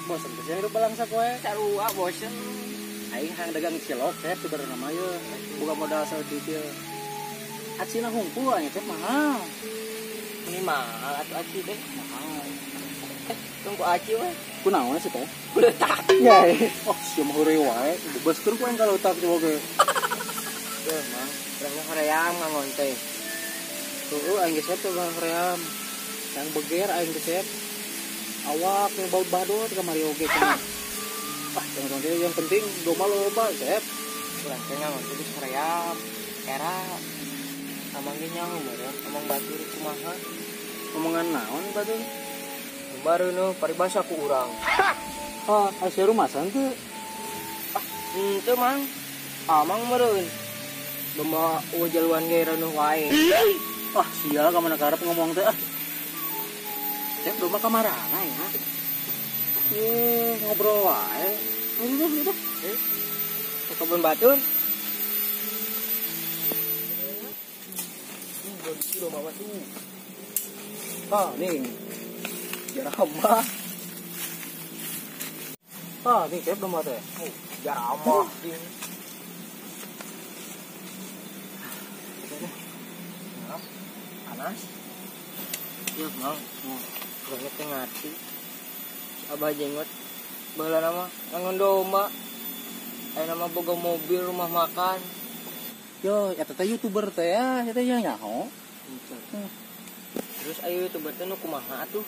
Bosen teh hirup balangsa koe. Sarua bosen. Aing hayang dagang cilok teh sebenarnya mah ye. Buka modal saeutik ieu. Acina hungkul aing teh mahal. Ini mahal atuh aci teh. Mahal. Tunggu aci we. Kunaon sih teh? Leutak. Ya. Oh, sia mah heureuy wae. Bebaskeun ku aing ka leutak coba ge. Teu mang, urang hoream ngangon teh. Heueuh aing geus teh hoream. Yang beger aing geus awak yang bau badut kamari oge cenah. Ah, jangan yang penting domba loba, Sep. Urang teh ngangon teh geus hoream. Era amang ge nyaho meureun, amang batur kumaha? Omongan naon batur? Baru nu paribasa ku urang. Ah, aya rumasan teu? Ah, henteu mang. Amang meureun. Domba eueuh jaluan ge reunuh wae. Ah, sial ka mana karep ngomong teh ah. Cek domba kamarana ya. Ye, ngobrol wae. Udah, udah. Ke kebun batur. Domba batu. Ah, nih. Jaramah. Ah, nih cek domba teh. Oh, jaramah. Panas. Ya, mang. Urang teh ngarti. Abah jenggot baheula nama ngangon domba. Ayeuna mah boga mobil rumah makan. Yo, eta teh YouTuber teh ya, eta yang nyaho. Terus ayo YouTuber teh nu kumaha atuh?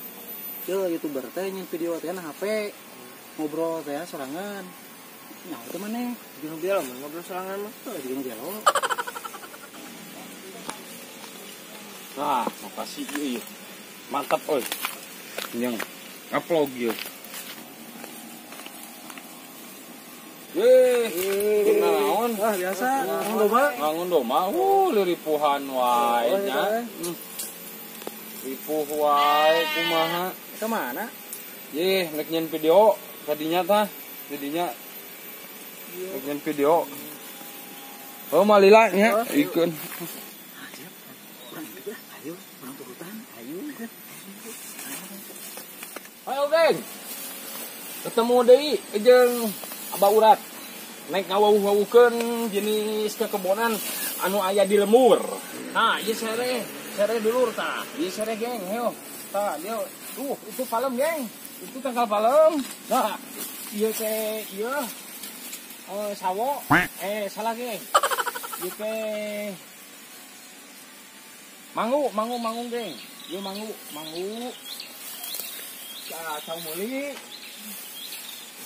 Yo, YouTuber teh nyen video teh na HP. Ngobrol teh sorangan. Nyaho teh maneh? Jeung gelo mun ngobrol sorangan mah. Heuh, jeung gelo. Nah, makasih ieu. Mantap euy. Yang upload ieu. Ye, naon? Wah, biasa. Ngangon domba. Ngangon domba. Liripuhan wae nya. Ripuh wae kumaha? Ka mana? Ye, rek nyen video tadinya tah. Jadinya rek nyen video. Oh, malila nya ikeun. Ayo, urang turutan. Ayo. Ayo, geng. Ketemu deui jeung Abah Urat. Naik ngawuh-ngawuhkeun jenis kekebonan anu aya di lembur. Nah, ieu sereh, sereh dulur tah. Ieu sereh geng, ayo. Tah, dia tuh itu palem geng. Itu tangkal palem. Nah, ieu teh ieu sawo. Salah geng. Ieu teh mangu, mangu, mangu geng. Ieu mangu, mangu. Cau meuli.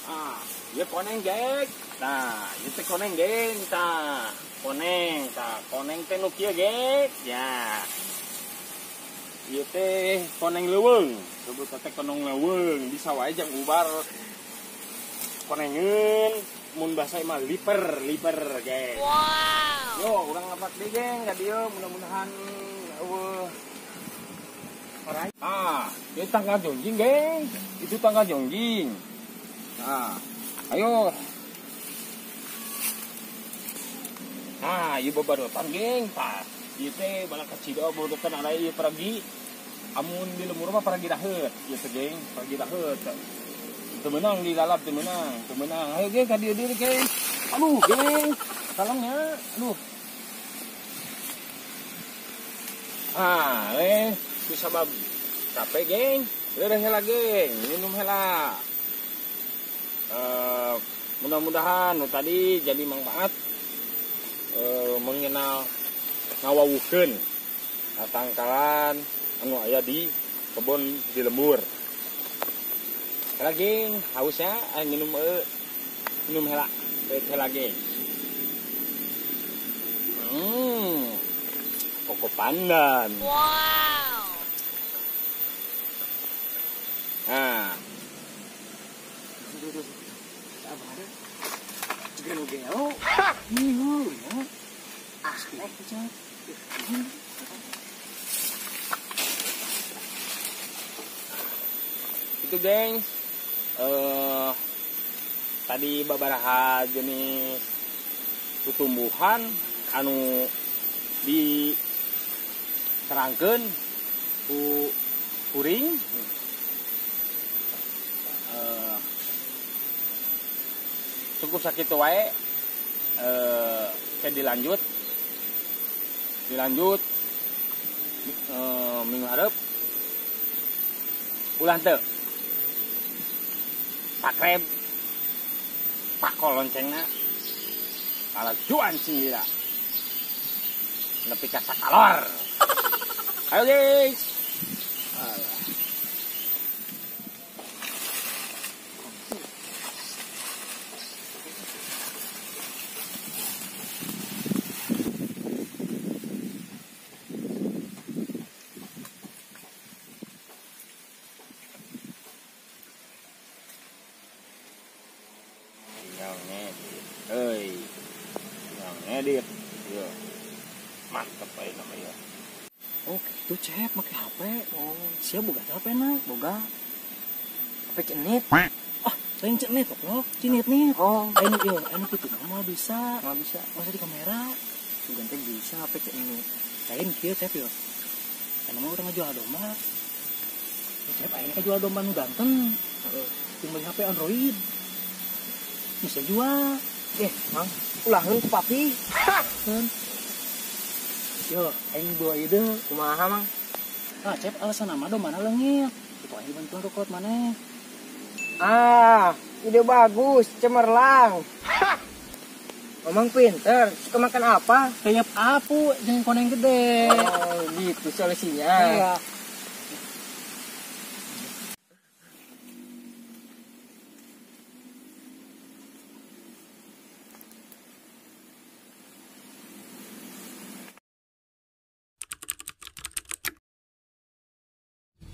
Ah, ieu koneng geng. Nah, ieu teh koneng geng, tah. Koneng, tah. Koneng teh nu kieu geng. Ya. Ieu teh koneng leuweung. Sebut teh koneng leuweung, bisa wae jang ubar konengeun mun basa mah liper, liper geng. Wow. Yo, urang ngapak deui geng ka dieu mudah-mudahan eueuh. Ah, itu tanggal jongjing geng. Itu tanggal jongjing. Nah, ayo. Nah, ieu babadotan geng, tah. Ieu teh balak kacida babadotan ada ieu pergi. Amun di lembur mah pergi daheut, ieu teh geng, pergi daheut. Teu meunang dilalap teu meunang, teu meunang. Ayo geng ka dieu deui geng. Aduh, geng. Kalengnya, aduh. Ah, ku sabab capek geng. Leureun heula geng, minum heula. Mudah-mudahan nu tadi jadi manfaat mengenal ngawawuhkeun tangkalan anu aya di kebon di lembur. Heula geng, hausnya minum minum heula, heula geng. Koko pandan. Wow. Nah. Itu gengs, tadi babaraha jenis tumbuhan anu diterangkeun ku kuring. Cukup sakitu wae, dilanjut minggu hareup ulah teu subscribe pakol loncengna kalajuan sing lila nepi ka sakalor. Ayo guys. Alah. Ngedit. Iya. Mantep aja namanya. Oh, gitu Cep, make HP. Oh, siap boga HP na? Boga. HP cenit. Ah, lain cenit goblok, cenit nih. Oh, anu ieu, anu kitu mah bisa. Moal bisa. Masa di kamera. Sugan teh bisa HP cenit. Lain kieu Cep yo. Anu mah urang ngajual domba. Cep aing ka jual domba nu ganteng. Heeh. Jeung meuli HP Android. Bisa jual. Mang, ulaheun ku papi. Kan. Yo, aing bawa ide. Kumaha, Mang? Ah, Cep, alasan nama domba mana leungit. Itu aing dibantuan rokot maneh. Ah, ide bagus, cemerlang. Mamang pinter, suka makan apa? Kayak apu, jangan koneng gede. Oh, gitu solusinya. Iya.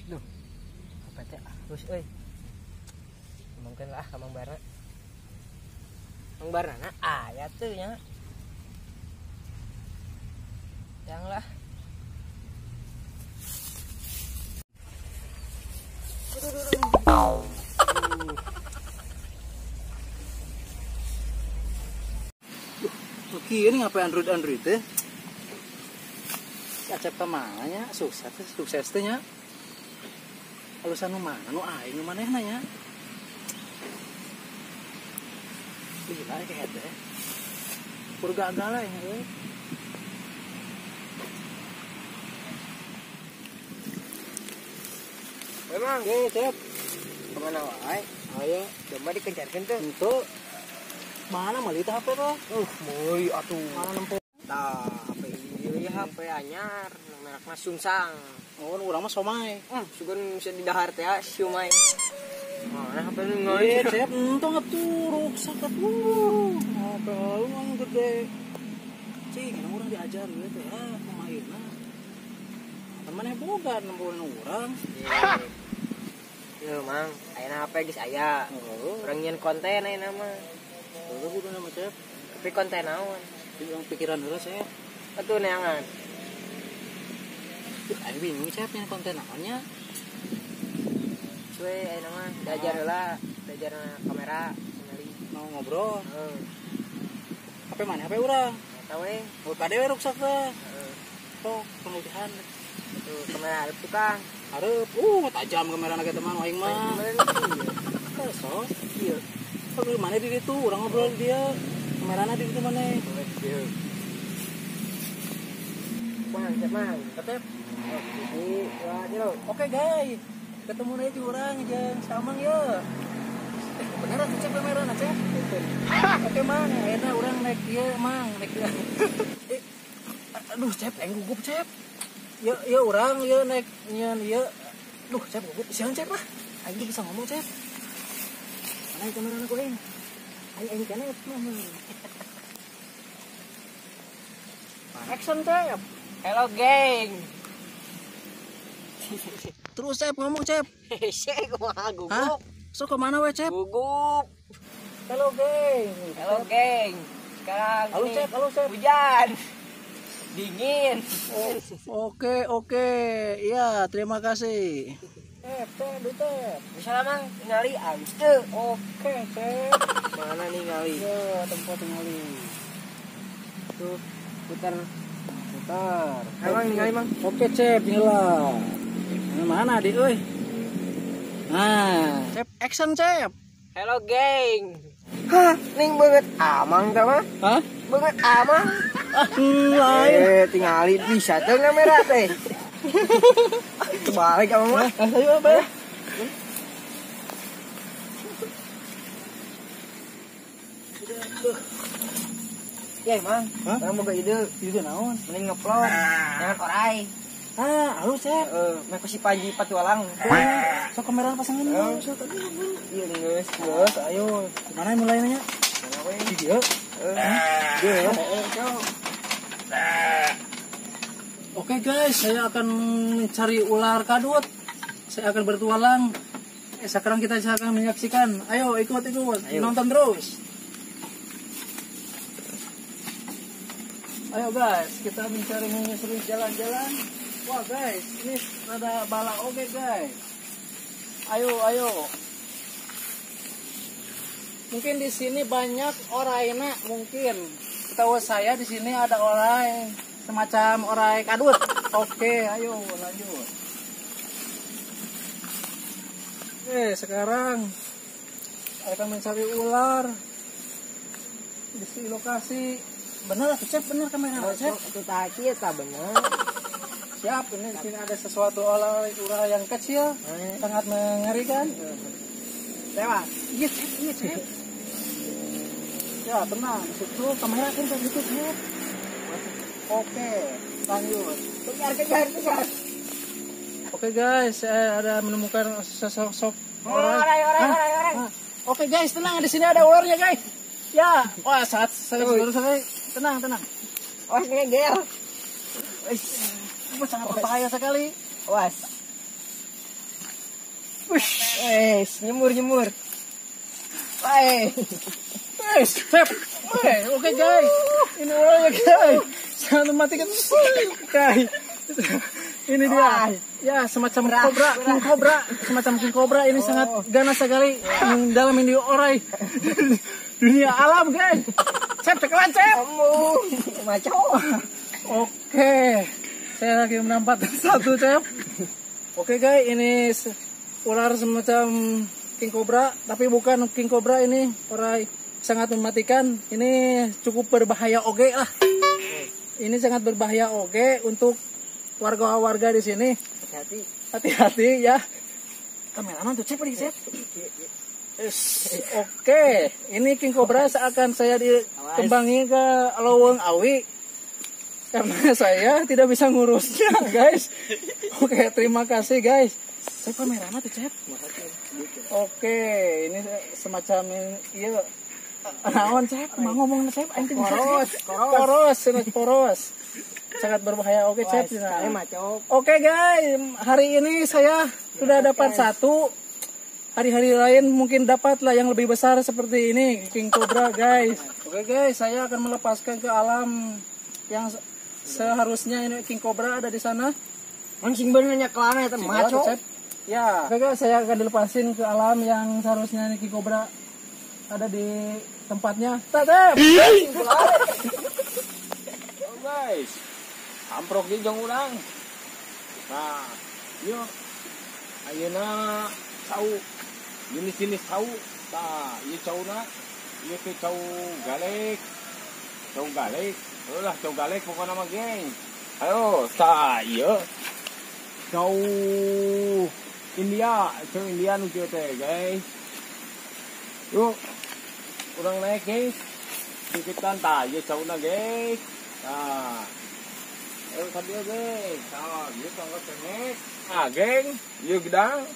Duh, apa teh halus euy. Ngomongkeun lah ka Mang Barna. Mang Barna na aya teu nya. Yang lah. Duh, ini ngapain Android teh? Si Acep ka mana nya? Sukses sukses teh nya. Alusan nu mana nu aing nu manehna nya. Gila kayak teh. Pur gagal aing euy. Memang, ge Cep. Kemana wae? Ayo, domba dikejarkeun teh. Henteu. Mana meuli teh HP teh? Meuli atuh. Mana nempo? Tah, HP ieu ya HP anyar, merekna Sungsang. Oh, urang mah somai. Sugan bisa didahar teh siomay. Mana HP nu ngoi? Cep, entong atuh ruksak atuh. HP lu mah gede. Cing, urang diajar ieu teh ya, kumaha. Temannya boga nempoan urang. Yo, Mang, ayeuna HP geus aya. Urang nyieun konten ayeuna mah. Heuh, kudu nama Cep. Tapi konten naon? Urang pikiran heula, Cep. Atuh neangan. Aing bingung Cep nyieun konten naonnya. Cuy, ayeuna mah diajar heula, diajar kamera, ningali mau ngobrol. Heeh. HP mana? HP urang. Eta we. Oh, kade we ruksak teh. Heeh. Sok pemutihan. Tuh, kamera hareup tukang. Hareup. Tajam kamera na teman aing mah. Sok. Iya. Sok mana di ditu, urang ngobrol di dia. Kamerana di ditu maneh. Iya. Mang, Cep, Mang. Ketep. Oke guys, ketemu lagi urang jeung Samang ya. Bener atuh Cep kamerana Cep. Oke Mang, ayeuna urang naik ieu Mang, naik ieu. Aduh Cep, aing gugup Cep. Ya ya urang ieu naik nyeun ieu. Duh Cep gugup, sieun Cep ah. Aing bisa ngomong Cep. Mana kamerana ku aing? Aing aing kana mah. Action Cep. Hello geng. Terus Cep ngomong Cep. Hese kumaha gugup. Sok kemana we Cep? Gugup. Hello geng. Hello geng. Sekarang halo ini Cep, halo Cep. Hujan. Dingin. Oh, oke. Iya, terima kasih. Cep, duit Cep. Bisa mang ningali alus teu. Oke, Cep. Mana ningali? Ya, tempat ningali. Tuh, putar. Putar. Emang ningali, Mang? Oke, Cep, inilah. Mana adik euy? Nah, Cep, action Cep. Hello geng. Hah, ning banget amang teh mah. Hah? Banget amang. Ah, lain. Tingali bisa teu kamera teh. Kebalik amang mah. Ayo apa ya? Ya, Mang. Mang boga ide. Ide naon? Mending ngevlog, jangan orai. Ah, halus Cep. Heeh, si Panji Patualang. Sok kamera pasangan. Sok tadi. Iya, geus. Geus, ayo. Mana mulainya? Mana we? Di dieu. Heeh. Dieu. Oke guys, saya akan mencari ular kadut. Saya akan bertualang. Sekarang kita akan menyaksikan. Ayo ikut. Ayo. Nonton terus. Ayo guys, kita mencari menyusuri jalan-jalan. Wah guys, ini rada bala oke guys. Ayo. Mungkin di sini banyak oraina mungkin. Tahu saya di sini ada orai semacam orai kadut. Oke, ayo lanjut. Oke, sekarang akan mencari ular di lokasi. Benar, Cep, benar kamera, Cep. Itu taki eta benar. Siap, ini di sini ada sesuatu ular yang kecil, sangat mengerikan. Lewat. Iya, Cep, iya, Cep. Ya, tenang, situ kamera kan kayak gitu, Cep. Oke, lanjut. Kejar. Oke guys, saya ada menemukan sosok orai. Oke guys, tenang, di sini ada ularnya guys. Ya, wah saat saya baru saya tenang. Awas ngegel. Sangat berbahaya sekali. Awas. Wush, nyemur. Wes, Cep. Oke guys, ini ularnya guys. Sangat mematikan. Guys. Ini dia. Ya, semacam kobra, king kobra, semacam king kobra ini sangat ganas sekali dalam ini orai. Dunia alam, guys. Cep, cekelan, Cep. Maco. Oke. Saya lagi menampak satu, Cep. Oke, guys, ini ular semacam king kobra, tapi bukan king kobra ini, orai sangat mematikan. Ini cukup berbahaya oke lah. Ini sangat berbahaya oke untuk warga-warga di sini. Hati-hati ya. Kameraman tuh Cep, Cep. Oke, ini king cobra seakan saya dikembangi ke Lowong Awi karena saya tidak bisa ngurusnya, guys. Oke, terima kasih, guys. Saya kameraman tuh, Cep. Oke, ini semacam iya naon, Cep? Mau ngomong Cep, aing poros. Sangat berbahaya. Oke, Cep. Oke, guys, hari ini saya sudah dapat satu. Hari-hari lain mungkin dapatlah yang lebih besar seperti ini, king cobra, guys. Oke, guys, saya akan melepaskan ke alam yang seharusnya ini king cobra ada di sana. Mancing bener nyeklana eta maco. Ya. Oke, guys, saya akan dilepasin ke alam yang seharusnya ini king cobra ada di tempatnya. Tetep. Oh, guys. Amprok di jong urang. Nah, yuk. Ayeuna cau jenis-jenis cau. Tah, ieu cauna, ieu teh cau galek. Cau galek. Heulah cau galek pokona mah, geng. Ayo, tah ieu. Cau India, cau India nu kieu teh, guys. Yuk. Urang naik, guys. Titipan tah ieu cauna, guys. Tah. Ayo sambil, guys. Tah, ieu tangga kenek. Ah, geng, ieu gedang.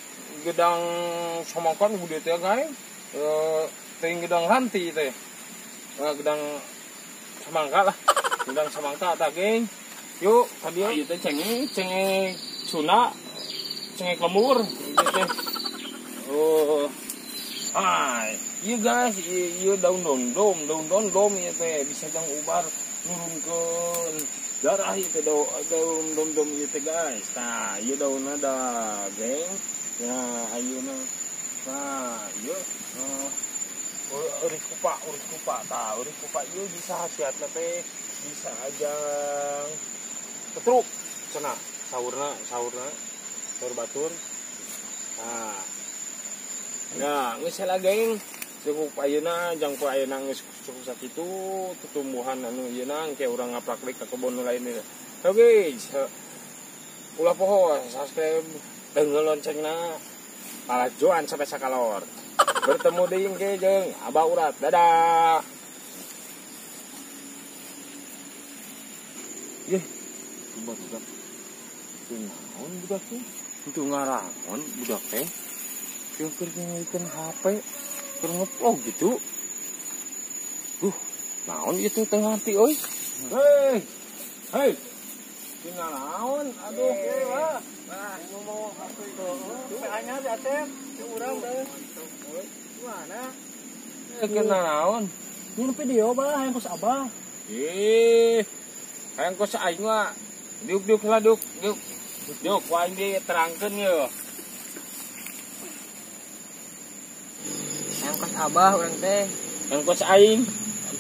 Gedang somongkon gede teh, guys. Teuing gedang ranti teh. Gedang semangka lah. Gedang semangka tah, geng. Yuk, tadi ieu teh cengek Sunda, cengek lembur ieu teh. Oh. Hai, ieu guys, ieu daun dondom ieu teh bisa jang ubar nurunkeun darah ieu teh daun dondom ieu teh guys. Tah, ieu daunna da geng. Ya, ayeuna. Nah, ieu urih kupa. Tah, urih kupa ieu bisa khasiatna teh bisa ajang petruk cenah saurna saur batur. Nah, nah geus heula geng, cukup ayeuna jang ku ayeuna geus cukup sakitu tutumbuhan anu ieuna engke urang ngaprak deui ka kebon nu lain ieu. Oke, ulah poho subscribe dengan loncengna palajoan sampai sakalor. Bertemu deui engke jeung Abah Urat. Dadah. Yeh, budak. Naon budak teh? Itu ngarangon budak teh. Keur ngeukeun HP, keur ngevlog gitu. Naon ieu teh teu ngarti euy. Hei. Hei. Tinggal naon aduh. Wah. Mau HP itu. Anyar di Aceh, di urang teh. Mana? Keur naon? Nyin video bah hayang kos Abah. Ih. Hayang kos aing mah. Diuk lah diuk. Diuk ku aing diterangkeun yeuh. Hayang kos Abah urang teh. Hayang kos aing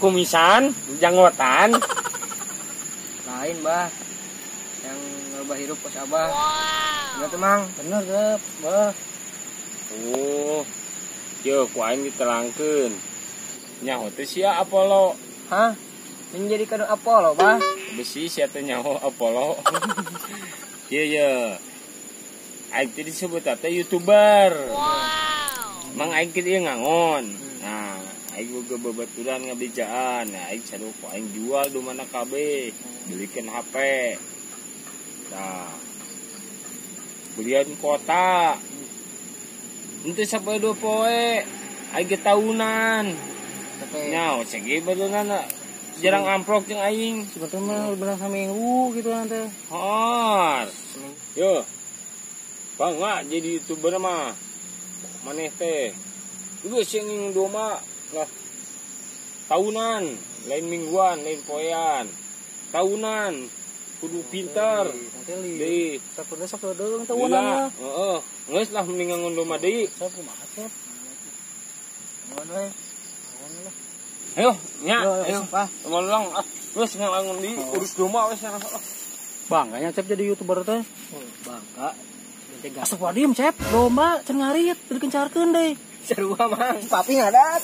kumisan, janggotan. Lain bah. Yang ngerubah hirup kos Abah. Wow. Bener tuh Mang? Bener deh, bah. Oh. Yeuh ku aing diterangkeun. Nyaho teh sia Apollo. Hah? Menjadi kanu Apollo, bah? Besi sia teh nyaho Apollo. Ieu ye. Aing teh disebut teh YouTuber. Wow. Mang aing teh ieu ngangon. Nah, aing boga babaturan ngabejaan. Nah, aing saduh ku aing jual domana kabeh, belikeun HP. Nah, belian kota. Henteu sampai 2 poe, aing ge tahunan. Nyaho cek ge badeunana jarang amplok jeung aing. Sebetulnya benar saminggu gitu nanti. Hor. Yo. Bangga jadi YouTuber mah. Maneh teh. Geus sing doma lah. Tahunan, lain mingguan, lain poean. Tahunan kudu pintar. Deui. Sapeuna sok deung tahunan. Heeh. Geus lah mending ngangon doma deui. Sok kumaha Cep? Ngangon we. Ngangon lah. Ayo, nya, ayo, Pak. Ngolang ah, geus ngangon di urus domba wes. Bangganya Cep jadi YouTuber teh. Oh, bangga. Asup wadim Cep, domba can ngarit, dikencarkeun deui. Sarua Mang, papi ngadat.